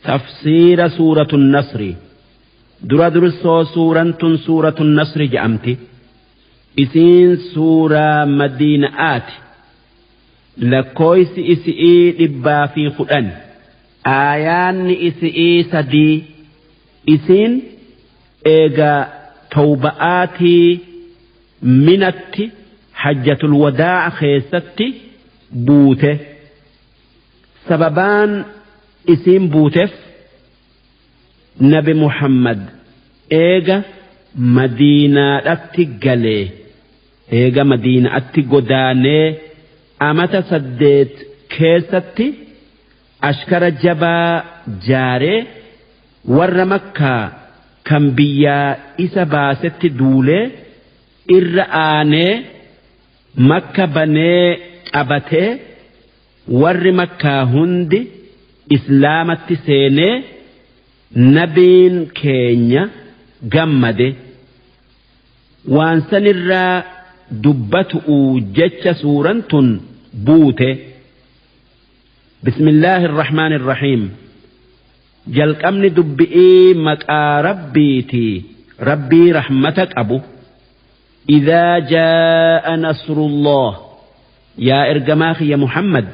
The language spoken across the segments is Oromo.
Tafsiira Suuratu Nasri. Dura dursoo suuraan tun Suuratu Nasri je'amti. Isiin suuraa Madiina'aati. Lakkooysi isi'ii 110. Aayaanni isi'ii 3. Isiin eega tawba'aatii minatti hajjatul wadaa'a keessatti buute. Sababaan isiin buuteef Nabi Muhammad eega Madiinaadhatti galee eega Madiinaatti godaanee amata 8 keessatti ashkara jabaa jaaree warra Makkaa kan biyyaa isa baasetti duulee irra aanee Makka banee qabatee warri Makkaa hundi Islaamatti seenee nabiin keenya gammade. Waan sanirraa dubbatu'u jecha suuraan tun buute. Bismillaahi irrahmaani irrahiim. Jalqabni dubbi'ii maqaa Rabbiiti, Rabbii rahmata qabu. Idaa jaa'a nasrullah, yaa ergamaa kiyya Muhammad,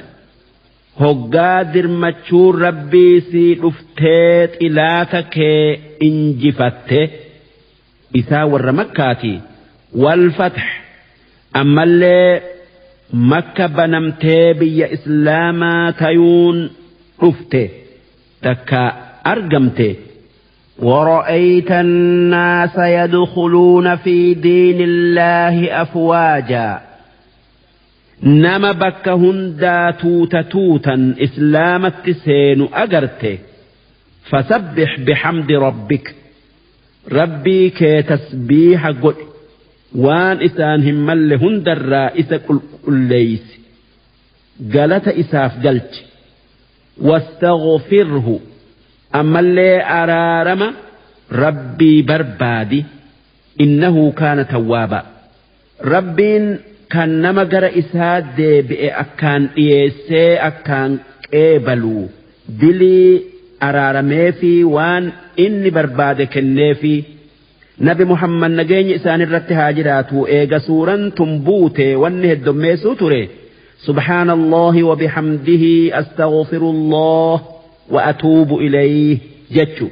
hoggaa dirmachuun Rabbii sii dhuftee xilaata kee injifatte, isaa warra Makkaati. Wal fath, ammallee Makka banamtee biyya Islaamaa tayuun dhufte takka argamte. ورأيت الناس يدخلون في دين الله أفواجا، نما بك هندا توتا توتا إسلامت سين أجرت. فسبح بحمد ربك، ربي كي تسبيح قل وان إسان همال هند الرائس قل ليس قالت إساف قلت. واستغفره، أما اللي أرارم ربي بربادي، إنه كان توابا. ربين كان نما جرى إساد بأكان إيسي أكان قبلو دلي أرارمي في وان إني بربادي كنفي. نبي محمد نجيني إسان الرت هاجراتو إيغا سورا تنبوتي وانه الدميسو تري. سبحان الله وبحمده أستغفر الله وأتوب إليه جتشو.